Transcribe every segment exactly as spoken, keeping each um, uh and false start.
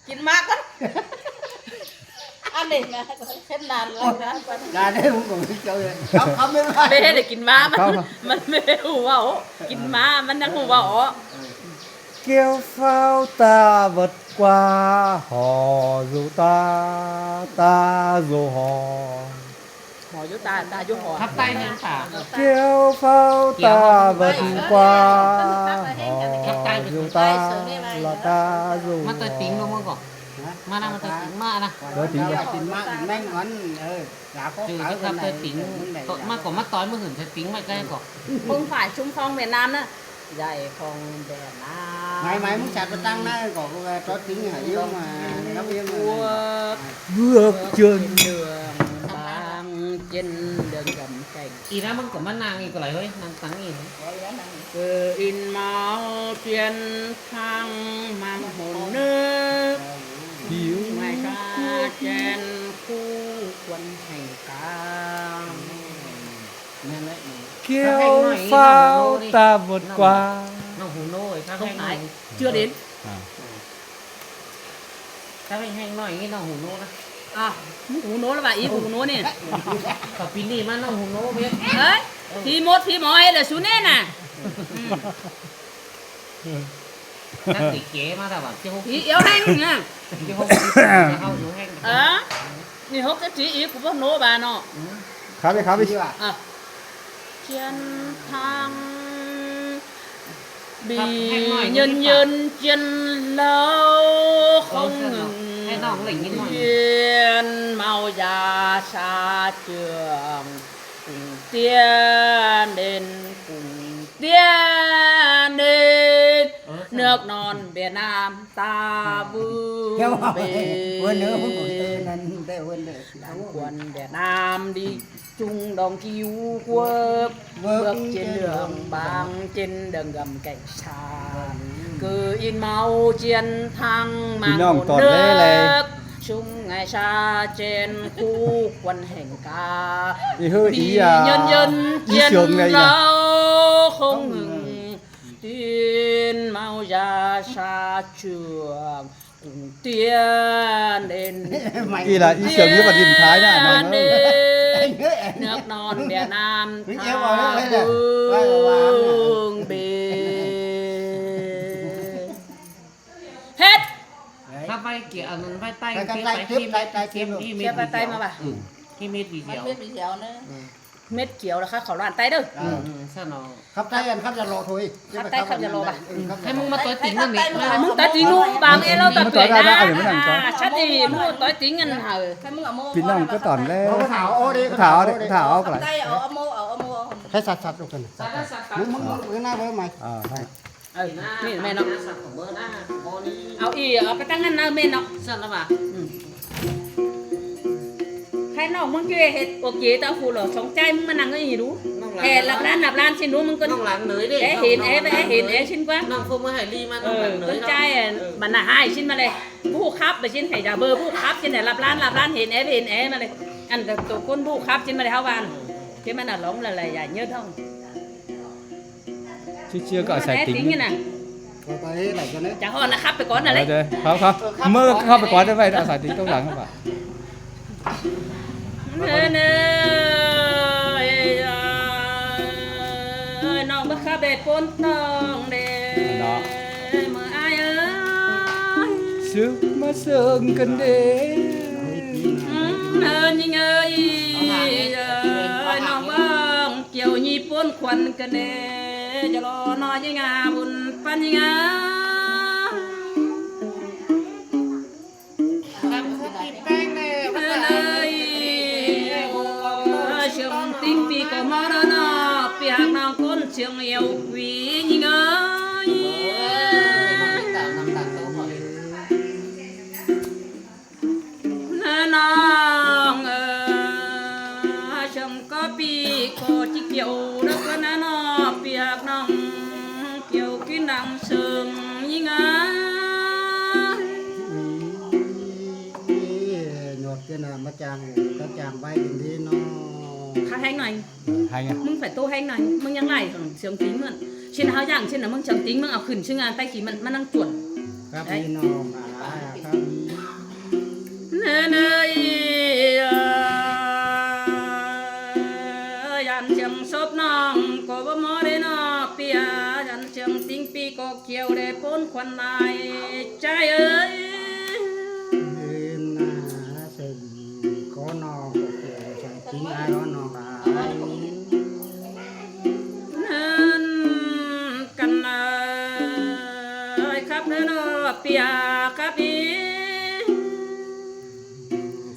Kin ꞌmá ꞌcọ. Ăn ꞌnị, khép năn lăng ꞌnị. Đa đé ꞌmứng ꞌcọ ꞌmí chaư ꞌnị. Khắp khắp ꞌmí ꞌmá. Báu đé kin ꞌmá, ꞌmắn, ꞌmắn ꞌmí ꞌhụ ꞌva ó. Kin ꞌmá, ꞌmắn ꞌnhắng ꞌhụ ꞌva ó. Kiêu phao ta vượt qua, hò dù ta, ta dù hò. Hò dù ta, ta dù hò. Khắp ꞌTáy ꞌnhắng ta. Kiêu phao ta vượt qua, hò dù ta, là ta dù hò. ꞌMá ꞌtoi tỉng ꞌlum ꞌmá ꞌcọ. ꞌMá ꞌna, ꞌmá ꞌtoi tỉng, ꞌmá ꞌna. ꞌToi tỉng ꞌcọ. Tỉng ꞌmá, ꞌmen ngón, ơ, dả có chứ khắp ꞌtoi tỉng. ꞌMá ꞌcọ ꞌmá ꞌtoi ꞌmá hửn ꞌtoi tỉng ꞌmá ꞌcọ. Không phải xung phong Việt Nam ꞌnớ. Giải phóng Việt Nam. Mày, mày muốn sạch vào tăng ꞌnớ, có, có, có trót tính hả? Yêu mà, ngắm yêu mà. Bước chân đường bằng trên đường gầm cành. Ih, ꞌna ꞌmắn ꞌcọ ꞌmắn ꞌnăng ꞌnị ꞌcọ đảy ꞌhới, ꞌnăng tắng ꞌnị. Cứ in máu chiến thắng mang hồn nước. Hiếu. Ngoài xa trên khu quân hành ca. Kiêu phao ta vượt qua. ꞌNọng Hú Nô ꞌnị, khắp ꞌhéng ꞌnọi. Chưa đến. À. Khắp ꞌhéng ꞌnọi ꞌnị, ꞌnọng Hú Nô ꞌnớ. À, ꞌmắn Hú Nô ꞌlạ ꞌva, ꞌí Hú Nô ꞌnị. Khảu pi ꞌnị ꞌmá ꞌnọng Hú Nô ꞌmí. Ơi, phi mốt phi mói là sú ꞌnị ꞌnạ. Chắc để chế mà ta bảo chứ không. Ih, yếu ꞌhéng ꞌnạ. Chứ không, chứ không yếu ꞌhéng. Ờ. ꞌNị hốc chắc trí ꞌí ꞌcọ báu ꞌnộ ꞌva ꞌnọ. Khắp đi, khắp đi. À. Chiến thắng. Vì nhân dân chiến đấu không ngừng. Hiến máu ra xa trường. Cùng tiến lên, cùng tiến lên. Nước non Việt Nam ta vươn bền. Đảng quân Việt Nam đi chung đóng cứu quốc, bước trên đường bằng trên đường gầm cảnh xa. Cứ in máu chiến thắng mang hồn nước. Súng ngày xa trên khu quân hành ca. Vì nhân dân chiến đấu không ngừng. Tin mau ra xa trường. Ih, là ꞌí sương ꞌnhá bát ꞌlịn thái ꞌnạ, ꞌnọng ơi. Nước non Việt Nam ta vươn bền. Hết. Khắp ꞌvạy kia, ăn ꞌvạy ꞌTáy, ꞌvạy ꞌTáy, ꞌvạy ꞌTáy, ꞌvạy ꞌTáy mà ꞌva. Cái mết video. Mết video ꞌnớ. Mết kiểu là khắp khảu ꞌloan ꞌTáy đớ. Ờ. Ừ, sao nó. Khắp ꞌTáy ăn khắp Gia Lô thôi. Khắp ꞌTáy khắp Gia Lô ꞌva. Ừ, khắp Gia Lô. Thế ꞌmứng ꞌmá ꞌtoi tỉng ꞌnặn ꞌnị. ꞌMứng ꞌtoi tỉng ꞌnụ bang ê ꞌlạ ꞌtoi tỉng ꞌnặn. À, chắc ꞌnị ꞌmứng ꞌtoi tỉng ꞌnặn hả. ꞌPi ꞌnọng ꞌcọ tỏn ꞌlẹo. Thảo ꞌo đi, Thảo ꞌo đi, Thảo ꞌo đi. Khái sặt sặt ꞌlụk ꞌnặn. ꞌMứng ꞌmứng ꞌmứng ꞌnạ báu mảy. Ờ, hay. Ờ, ꞌnị ꞌmen ꞌnọ. Au ꞌí, au ꞌpá ꞌtáng ꞌnặn ꞌnớ ꞌmen ꞌnọ. Săn ꞌnớ ꞌva. Ừ. Khái ꞌnọng ꞌmứng ꞌchư ꞌhệt, ok, ta phủ lỏ sống chai ꞌmứng ꞌmá ꞌnăng ꞌí đu. Hên lặp ꞌlan, lặp ꞌlan ꞌsịn đu ꞌmứng ꞌcốn. ꞌNọng lăng nới đi. Ê, hên ê, ê, hên ê ꞌsịn ꞌquá. ꞌNọng phủ ꞌmá hảư đi ꞌmá ꞌnọng lăng nới. Ơ, ꞌcốn chai, ơ, bắn nả ꞌhại ꞌsịn ꞌmá đê. Báu khắp ꞌva ꞌsịn hảư đa bơ, báu khắp ꞌsịn đa lặp ꞌlan, lặp ꞌlan hên ê, hên ê ꞌmá đê. Ăn tô ꞌcốn báu khắp ꞌsịn ꞌmá đê ꞌháu ꞌva. Thế mà nó lỏng là, là giải nhất không? Chứ chưa có sài tính. Chả hỏi là khắp phải có nào đấy. Ờ, khắp, khắp. Mới khắp phải có đấy, vậy đã sài tính công lắng không ạ? Nè, nè, ơi, ơi, nó bắt khắp bề bốn tông đê. Nó. Mà ai ơi. Sương mà sương cần đê. Ừ, ơi, nhưng ơi, ơi, nó băng. Kiêu ꞌnị ꞌpốn khuôn kơ ꞌnị, dọ lo ꞌnọ ꞌnhính a, bun ꞌpắn ꞌnhính a. Ơ, ơi, sương tỉng ꞌpi ꞌcọ ꞌmá ꞌnọ, ꞌnọ, ꞌpi hák ꞌnọng ꞌcốn sương iêu quí ꞌnhính ơi. Nơ ꞌnọng ơ, sương ꞌcọ ꞌpi ꞌcọ ꞌchí kiêu đắc ꞌlạ ꞌnọ, ꞌpi hák ꞌnọng kiêu kin đăng sương ꞌnhính a. Nhọt kia nả ꞌmá chang, ꞌcọ chang ꞌvạy đin đi ꞌnọ. Khá ꞌhéng ꞌnọi. Ơ, ꞌhéng à? ꞌMứng phải tô ꞌhéng ꞌnọi, ꞌmứng ꞌnhắng lai sương tỉng ꞌmướng. ꞌSịn ꞌháo dáng ꞌsịn ꞌnớ ꞌmướng Chắng Tịnh ꞌmướng au khửn ꞌsướng ꞌa ꞌtẹ kỉ ꞌmắn ꞌmắn ꞌnăng chuôn. Cắp ꞌpi ꞌnọng ꞌa, cắp ꞌnị. ꞌNớ ꞌnớ ꞌi ꞌa, dán Chắng Sốp ꞌnọng ꞌcọ báu ꞌmá đé ꞌnọ ꞌpi ꞌa, dán Chắng Tịnh ꞌpi ꞌcọ kiêu đé ꞌpốn khuôn lai, ꞌchái ơi. ꞌNớ ꞌnớ, sớm ꞌcọ ꞌnọng ꞌcọ kiêu Chắng Tịnh ꞌa, ꞌnọng lai. ꞌNớ căn ơi, khắp ꞌnớ ꞌnọ ꞌpi ꞌa, khắp ꞌi.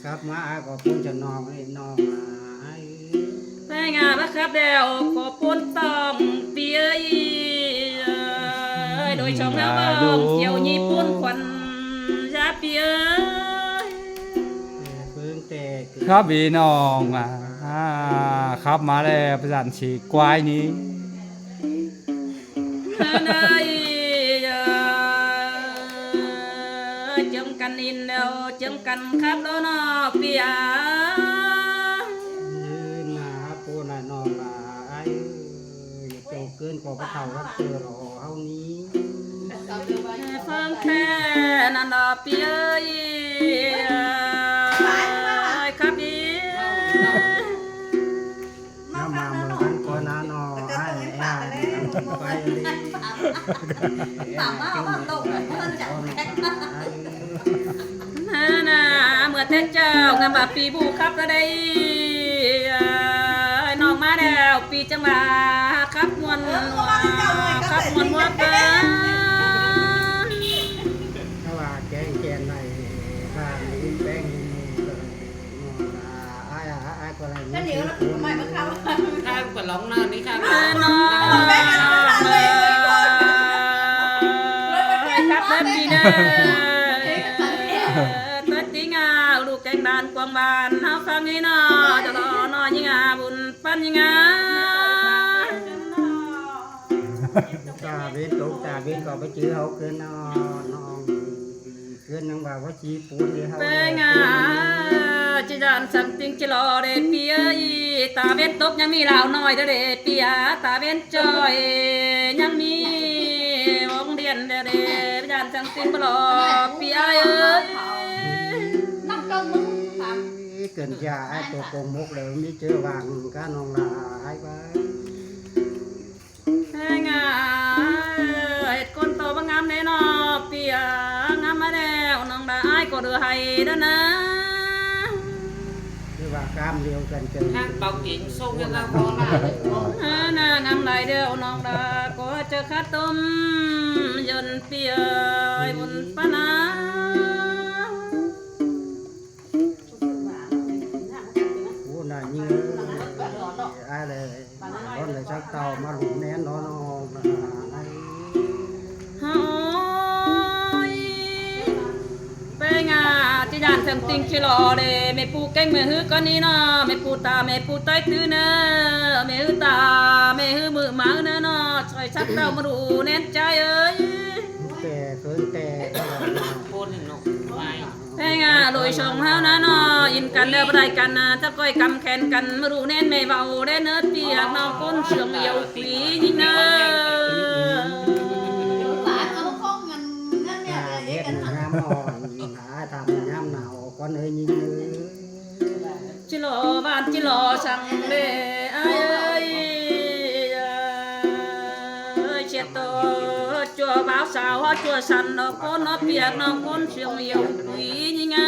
Khắp ꞌmá ꞌa ꞌcọ ꞌpốn ꞌchọ ꞌnọng ꞌnị, ꞌnọng lai. ꞌPéng ꞌa, báu khắp đéo ꞌcọ ꞌpốn tỏng ꞌpi ơi. Đôi chóng ꞌnớ bóng kiêu ꞌnị ꞌpốn khuôn dá ꞌpi ơi. Khắp ꞌi ꞌnọng ꞌa, khắp ꞌmá đé ꞌpưa dán ꞌsị ꞌquái ꞌnị. ꞌNớ ꞌnớ ꞌi ꞌa, chướng căn ꞌnị ꞌnớ, chướng căn khắp ꞌlố ꞌnọ ꞌpi ꞌa. ꞌNớ ꞌnớ ꞌpưa ꞌnọng lai. Ơi, tô ꞌcứn ꞌcọ báu thảu ꞌhặc ꞌchưa lo ꞌháu ꞌnị. Phớng ꞌtẹ ꞌnặn ꞌnọ ꞌpi ơi, ơi, khắp ꞌi. ꞌNớ ꞌmá ꞌmưa ꞌmắn ꞌcọ ꞌnớ ꞌnọ, ai, ai, ꞌnớ ꞌmá ꞌmưa té ꞌchạu ꞌnặn ꞌmá ꞌpi ꞌbu khắp ꞌtẹ đảy, ơi, ꞌnọng ꞌmá đéo ꞌpi chắng ꞌva khắp ꞌmuôn, khắp ꞌmuôn ꞌmá ꞌpưa. ꞌNớ ꞌva kéng khen ꞌnọi, ꞌva ꞌmí ꞌpéng ꞌmí ꞌmí ꞌnọng ꞌa, ai ꞌa, ai ꞌcọ lai ꞌmí ꞌmí ꞌmí. Khang ꞌcọ lóng ꞌnớ ꞌnị khang. ꞌNớ ꞌnọng ơi, khắp ꞌlới ꞌpi ꞌnớ. ꞌTếng ꞌa, ꞌlụk kéng đan cuông ꞌván ꞌháu ꞌphắng ꞌnị ꞌnọ, ꞌchọ ꞌlo ꞌnọi ꞌnhính ꞌa, bun ꞌpắn ꞌnhính ꞌa. ꞌCạ ꞌvến tốc, ꞌcạ ꞌvến ꞌcọ báu chứ ꞌháu ꞌcứn ꞌnọ, ꞌnọng ꞌcứn ꞌnhắng ꞌva báu ꞌchí pún đi ꞌháu. ꞌPéng ꞌa, ꞌchí dán Chắng Tịnh ꞌchí lo đé ꞌpi ơi, ta ꞌvến tốc ꞌnhắng ꞌmí ꞌlẹo ꞌnọi đé ꞌpi ꞌa, ta ꞌvến ꞌchoi ꞌnhắng ꞌmí bóng đèn đé, ꞌchí dán Chắng Tịnh báu lo ꞌpi ơi. ꞌCứn ꞌchạ ai tô công mốc đéo ꞌmí ꞌchớ vang cá ꞌnọng lai ꞌva. ꞌPéng ꞌa, ꞌhệt ꞌcốn tô báu ꞌngắm đé ꞌnọ ꞌpi ꞌa, ꞌngắm ꞌmá đéo ꞌnọng đa ai ꞌcọ đưa hay đá ꞌnớ. ꞌChớ ꞌva cám điêu căn ꞌchớ. ꞌNhắng páo kính sông ꞌnhắng ꞌnớ ꞌcọ lai. ꞌNớ ꞌnớ ꞌngắm lai đéo ꞌnọng đa ꞌcọ ꞌchớ khát tôm dơn ꞌpi ơi, bun ꞌpắn ꞌnớ. Ú ꞌnạ ꞌnhính ai lơi, ꞌlón lơi chắc ꞌtạu ꞌmá ꞌlụk ꞌnén ꞌnọ ꞌnọng lai. Ôi, ꞌpéng ꞌa, ꞌchí dán Chắng Tịnh ꞌchí lo đé ꞌme ꞌpu kéng ꞌme ꞌhứ ꞌcọ ꞌnị ꞌnọ, ꞌme ꞌpu ta ꞌme ꞌpu ꞌtoi ꞌtứ ꞌnớ, ꞌme ꞌhứ ta ꞌme ꞌhứ ꞌmự máư ꞌnớ ꞌnọ, ꞌchoi chắc ꞌtạu ꞌmá ꞌlụk ꞌnén ꞌchái ơi. Té, phớng té. ꞌPéng ꞌa, ꞌlới song ꞌháu ꞌnớ ꞌnọ, in căn đéo báu đảy căn ꞌnớ, chắc ꞌcoi căm khen căn ꞌmá ꞌlụk ꞌnén ꞌme ꞌvạu đé ꞌnớ ꞌpi ꞌnọng ꞌcốn sương iu quí ꞌnhính ꞌnớ. ꞌCạ ꞌhét ꞌnhắng ꞌnhám ꞌnọ, ꞌnhá tham ꞌnhám nảo ꞌcốn ơi ꞌnhính ꞌnớ. ꞌChí lo ꞌván ꞌchí lo săng đé ai ơi, ơi, ꞌchiến tô ꞌchua báo sao ꞌchua săn ꞌnọng ꞌcốn ꞌnọng ꞌpi ꞌnọng ꞌcốn sương iu quí ꞌnhính ꞌnớ.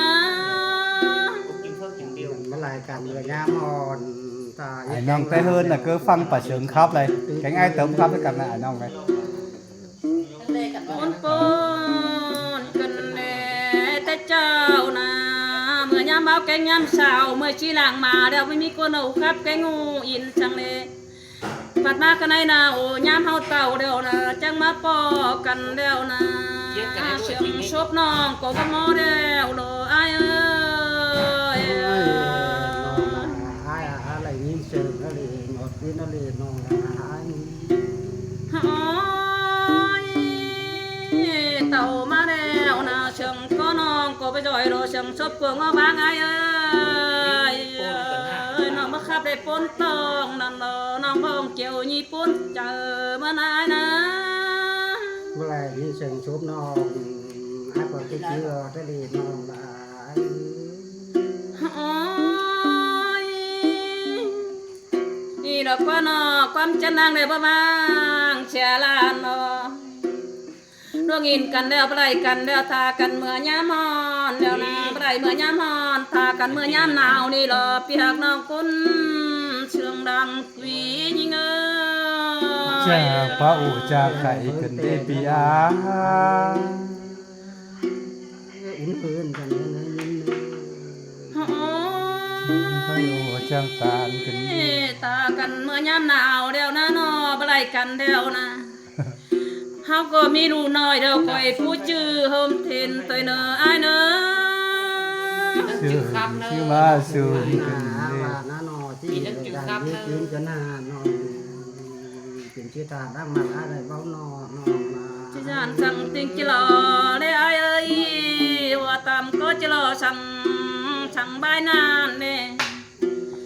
ꞌMá lai căn ꞌmưa ꞌnhám ꞌnọ, ta ai ꞌnọng té ꞌhướn ꞌnạ ꞌcứ ꞌphắng pả sương khắp lai. Kéng ai tớm khắp căn ꞌnạ ai ꞌnọng lai. ꞌCốn ꞌpốn căn đé té ꞌchạu ꞌnạ, ꞌmưa ꞌnhám báo kéng ꞌnhám sao, ꞌmưa ꞌchí lăng ꞌmá đéo ꞌmí ꞌcốn au khắp kéng ꞌnụ in săng đé. Pắt ꞌmá ꞌcọ ꞌnị ꞌnạ, ꞌô, ꞌnhám ꞌháu ꞌtạu đéo ꞌnạ, chắng ꞌmá ꞌpọ căn đéo ꞌnạ. Sương sốp ꞌnọng ꞌcọ báu ꞌmá đéo lo ai ơi. Ai ꞌa, ai ꞌlạ ꞌnhính sương ꞌnạ ꞌlị, ngọt ꞌnị ꞌnạ ꞌlị ꞌnọng ꞌnạ ai. Ôi, ꞌtạu ꞌmá đéo ꞌnạ, sương ꞌcọ ꞌnọng ꞌcọ báu ꞌchoi lo, sương sốp ꞌcọ ꞌngó báng ai ơi. Ơi, ꞌnọng báu khắp Pôn tong nẳng lỏ nẳng bong kiêu nhi pôn chaư ꞌmá ải ꞌnớ. Báu đảy ꞌnhính sương sốp ꞌnọng, ải ꞌcọ kí kí lỏ ꞌtẹ đi ꞌnọng lai. Ôi. ꞌNị lỏ ꞌquá ꞌnọ, ꞌquám chăn đang đảy báu mang sia lan ꞌnọ. ꞌLuống in căn ꞌlẹo, báu đảy căn ꞌlẹo, tha căn ꞌmưa ꞌnhám ꞌhọn ꞌlẹo ꞌnớ, báu đảy ꞌmưa ꞌnhám ꞌhọn, tha căn ꞌmưa ꞌnhám nao ꞌnị lỏ, ꞌpiếc ꞌnọng ꞌcốn sương đang quí ꞌnhính ơi. Chả pháo ổ chả khải cần đê pi á. Ún hưn căn ꞌnớ ꞌnớ ꞌnớ. Ôi, pháo ổ chang tản cần đê. Tha căn ꞌmưa ꞌnhám nao ꞌlẹo ꞌnớ ꞌnọ, báu đảy căn ꞌlẹo ꞌnớ. ꞌHáu ꞌcọ ꞌmí ꞌlụk ꞌnọi ꞌlẹo, khỏi pú ꞌchư hôm thên ꞌtoi ꞌnớ ải ꞌnớ. Sư, sư ꞌmá sư cần đê. ꞋChí dản săng ꞌtếng ꞌchí lỏ ꞌlế ải ơi, ꞌva tăm ꞌcọ ꞌchí lỏ săng, săng bái ꞌnặn ꞌnê.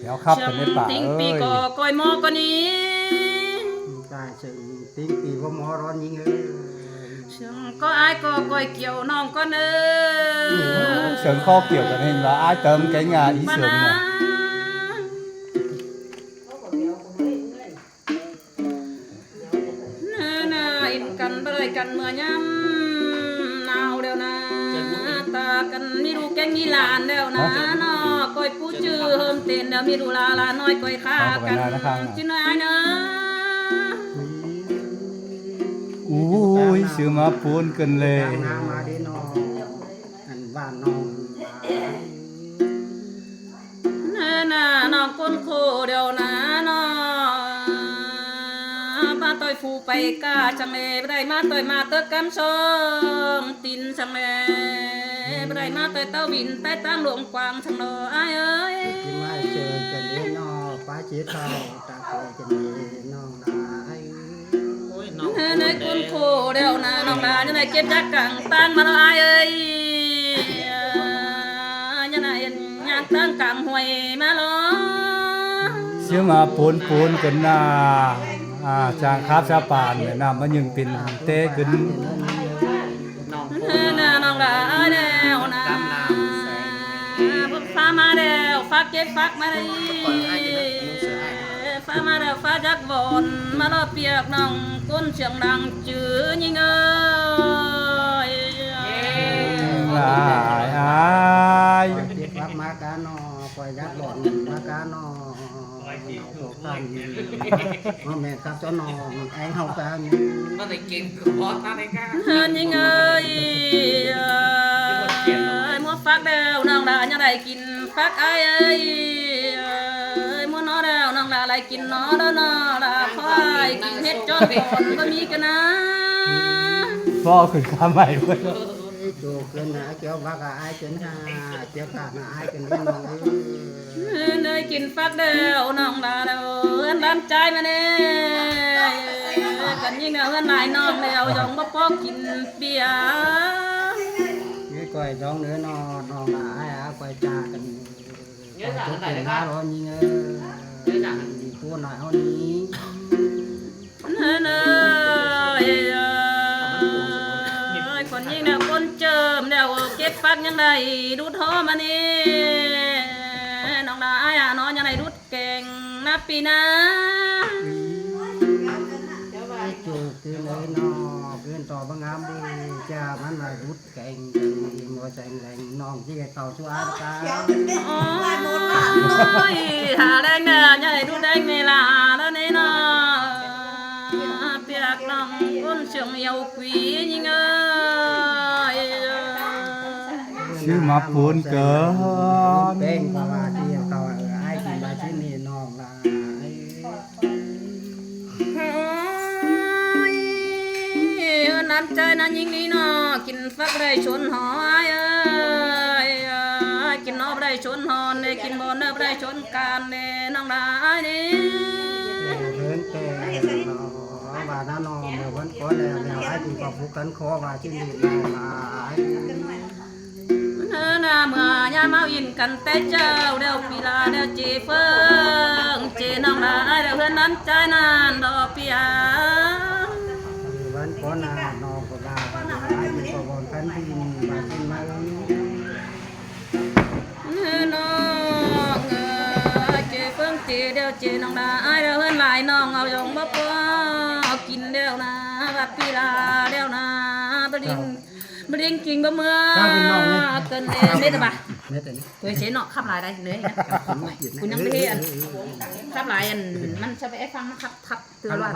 Kéo khắp cần đê pả ơi. Sương ꞌtếng pi ꞌcọ ꞌcoi ꞌmó ꞌcọ ꞌnị. Tại sương ꞌtếng pi ꞌcọ ꞌmó ꞌló ꞌnhính ơi. Sương ꞌcọ ải ꞌcọ ꞌcoi kiêu ꞌnọng ꞌcọ ꞌnớ. Sương ꞌcọ kiêu căn ꞌhêng lỏ ải tơm kéng ải ꞌí sương ꞌnớ. ꞌNớ ꞌnớ, in căn báu đảy căn ꞌmưa ꞌnhám nao ꞌlẹo ꞌnớ. Tha căn ꞌmí ꞌlụk kéng ꞌmí lan ꞌlẹo ꞌnớ ꞌnọ, ꞌcoi pú ꞌchư hôm thên ꞌlẹo, ꞌmí ꞌlụk ꞌlạ ꞌlạ ꞌnọi ꞌcoi khá căn ꞌchí ꞌnớ ải ꞌnớ. Ui, sư ꞌmá pôn cần đê. ꞌNớ ꞌnớ, ꞌnọng ꞌcốn khổ ꞌlẹo ꞌnớ ꞌnọ. ꞌMá ꞌtoi phủ pay ca săng ꞌlế, báu đảy ꞌmá ꞌtoi ꞌmá tớc cắm sông tin săng ꞌlế, báu đảy ꞌmá ꞌtoi táo vin tái ꞌtáng ꞌluống quảng săng ꞌnọ ải ơi. Ôi, ꞌnớ ꞌnớ, ꞌcốn khổ ꞌlẹo ꞌnớ ꞌnọng ꞌlạ, ꞌnhá đảy kếp chắc cang ꞌtáng ꞌmá ꞌló ải ơi. ꞌNhá đảy ꞌnhá ꞌtáng cang ꞌhuối ꞌmá ꞌló. Sư ꞌmá pôn pôn cần ꞌnớ. À, chang khắp sa pản ꞌnớ ꞌnặm ꞌmá ꞌnhưng pên té cần. ꞌNớ ꞌnớ, ꞌnọng ꞌlạ ải ꞌlẹo ꞌnớ. Phák ꞌmá ꞌlẹo, phák kếp phák ꞌmá đảy. Phák ꞌmá ꞌlẹo, phák chắc bón ꞌmá ꞌló, ꞌpiếc ꞌnọng ꞌcốn sương đang ꞌchư ꞌnhính ơi. Ải ải. Kếp phák ꞌmá cá ꞌnọ, ꞌcoi chắc bón ꞌmá cá ꞌnọ. Ôi, ꞌmá mẹ khắp cho ꞌnọng, ꞌéng ꞌháu cá ꞌnị. ꞌNhính ơi, ơi, ꞌmưa phák ꞌlẹo ꞌnọng ꞌlạ ꞌnhá đảy kin phák ải ơi. Ơi, ꞌmưa ꞌnó ꞌlẹo ꞌnọng ꞌlạ đảy kin ꞌnó ꞌlẹo ꞌnọ, ꞌlạ khỏi kin ꞌhết chón bón báu ꞌmí căn ꞌnớ. Phó khửn khá mảy ꞌmưa. Ôi, chô khửn ꞌnớ, kéo bác à ải căn hả, kéo khả ꞌnớ ải căn đi ꞌnọng ơi. ꞌNới kin phák ꞌlẹo ꞌnọng ꞌlạ ꞌlẹo, ꞌhướn ꞌlán ꞌchái ꞌmá ꞌnê. Căn ꞌnhính ꞌnớ ꞌhướn lai ꞌnọng ꞌlẹo, dong báu ꞌpó kin ꞌviạk. ꞌNhính ꞌcoi dong ꞌnớ ꞌnọ, ꞌnọng ꞌlạ ải à, ꞌcoi chả căn. ꞌNhá ꞌcoi chả chốp căn ꞌlạ ꞌlẹo ꞌnhính ơi. ꞌNhá chả căn đi ꞌpúa ꞌnọi ꞌháu ꞌnị. ꞌNới ꞌnới, ơi, ơi, khuôn ꞌnhính ꞌnớ ꞌcốn chơm ꞌlẹo, kếp phák ꞌnhắng đảy đút ꞌhó ꞌmá ꞌnị. ꞌNọng ꞌlạ ải à ꞌnọ, ꞌnhá đảy đút keng ꞌná pi ꞌnớ. Ôi, chô khửn ꞌnới ꞌnọ, khửn ꞌto báu ngắm đi, chả ꞌmắn ꞌmá đút keng, keng đi ꞌmưa cheng leng ꞌnọng ꞌchí khay khảu ꞌchua cá. Ôi, hả ꞌlẹng ꞌnớ, ꞌnhá đảy đút ꞌlẹng ꞌnị ꞌlạ ꞌlẹo ꞌnị ꞌnọ. ꞌPék ꞌnọng ꞌcốn sương iêu quí ꞌnhính ơi. Sư ꞌmá pôn căn. Pên ꞌcọ ꞌva ꞌchí khảu ải kin ꞌva ꞌchí ꞌnị ꞌnọng ꞌlạ. Ôi, ꞌnặn ꞌchái ꞌnặn ꞌnhính ꞌnị ꞌnọ, kin phák đảy chốn hon ải ơi, kin ꞌnó đảy chốn hon ꞌnê, kin bón đảy chốn can ꞌnê, ꞌnọng ꞌlạ ải ꞌnị. Hên ꞌtẹ ꞌnọ, ꞌva ꞌnặn ꞌnọ, ꞌmưa ꞌhướn ꞌcốn ꞌlẹo, ꞌlẹo ải kin ꞌcọ phú căn khó ꞌva ꞌchí ꞌnị ꞌnọng ꞌlạ ải. ꞌNa ꞌmưa ꞌnhá ꞌmá in căn té ꞌchạu đeo ꞌpi ꞌla đeo ꞌchị ꞌphớng ꞌchị ꞌnọng ꞌla ai đeo ꞌhướn ꞌnặn ꞌchái ꞌnặn đo ꞌpi a. Bán có na nó có ba ba ai đi có bọn thân thì ba xin mai. ꞌNọng ơi, ꞌchị ꞌphớng ꞌchị đeo ꞌchị ꞌnọng ꞌla ai đeo ꞌhướn lai ꞌnọng au dong báu ꞌpo kin đeo ꞌna, bát ꞌpi ꞌla đeo ꞌna, bá đinh bá đinh king bá ꞌmưa. Chào ꞌpi ꞌnọng ꞌnị. Cơn ê mết ba. Mết ꞌnị. Tôi chế ꞌnọng khắp lai đây, ꞌnị. Cún ꞌnhắng bá hê ăn. Khắp lai ăn, ꞌmắn ꞌchọ bá é ꞌphắng ꞌnặn khắp, khắp tưa loa.